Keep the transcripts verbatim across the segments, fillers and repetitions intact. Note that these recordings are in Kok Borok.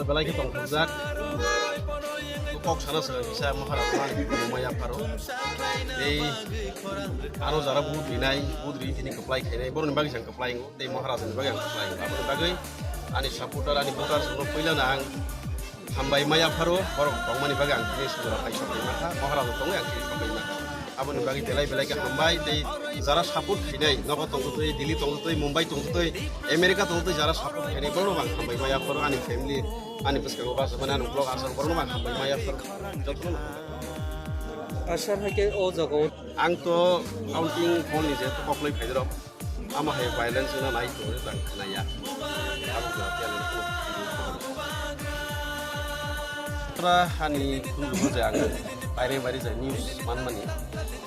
Belai khe tongthokjak. Kok sana se kisa Maharaj ang maya pharo. Tei ano jara vote rinai, vote ri tini kwplai khainai. Boroni bagwi ang kwplai wngo. Tei Maharaj ni bagwi ang kwplai wngo. Aboni bagwi ani supporter, ani voters rok puila na ang hambai maya pharo. Borok tongmani bagwi ang tini sujura phai sokri makha. Maharaj tongwi ang tini sokri makha. Aboni bagwi belai belai khe hambai tei jara support khainai, nogo tongtwi, Delhi tongtwi, Mumbai tongtwi, America tongtwi jara support khainai, borokno ang hambai maya pharo, ani family, ani bwskango bachajak mani, ani vlog aswk, borokno ang hambai maya pharo, jotono. Asar hai khe o jaga o. Ang to counting hall ni je koklai phaidrok. Ama hai violence no nai to jang naya. Abo ga tiya ni ko. Tra hani kunju je ang baire baire je news man mani.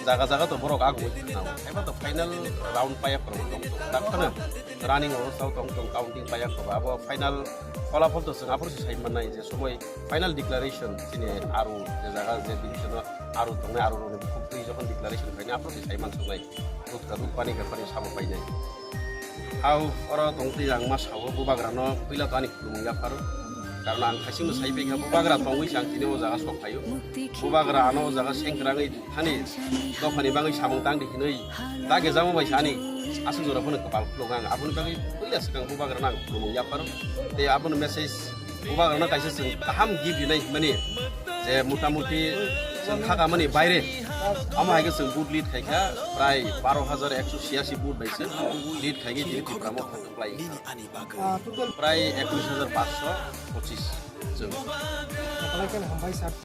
Jaga jaga to borok ag wai khna. Eba to final round paya pro tong tong. Dak khna running o sao tong tong counting paya ko. Abo final pholapol to sing apor si sai man nai je somoi final declaration sini aru je jaga je division aru tong nai aru roni bukuk twi jokhon declaration khai nai apor si sai man song nai. Dut ka dut pani ka pani sabo painai. Hau oro tongtwi ang ma sao bubagrano puila to ani khulumung yapharo. Karna ang khaisingno sai paikha bubagra tongwi se ang tini o jaga sok phaio. Bubagra ano o jaga sengkrangwi thani dophani bangwi samung tangdi hinwi dage jamo bai se ani aswk jora phano kwpal khulumung ang aboni bagwi puila swkang bubagrano ang khulumung yapharo. Tei abono message bubagrano kaisa chwng kaham gift rinai hinmani je motamuti chwng khakamani baire. Amo hai khe chwng vote lead khaikha prai baro hajar ekso chhiyasi vote bai se lead khaikhe tini Tipra Motha kwplai. Ah, total prai ekwis hajar paanch sho pochis chwng. Belai khe hambai sir.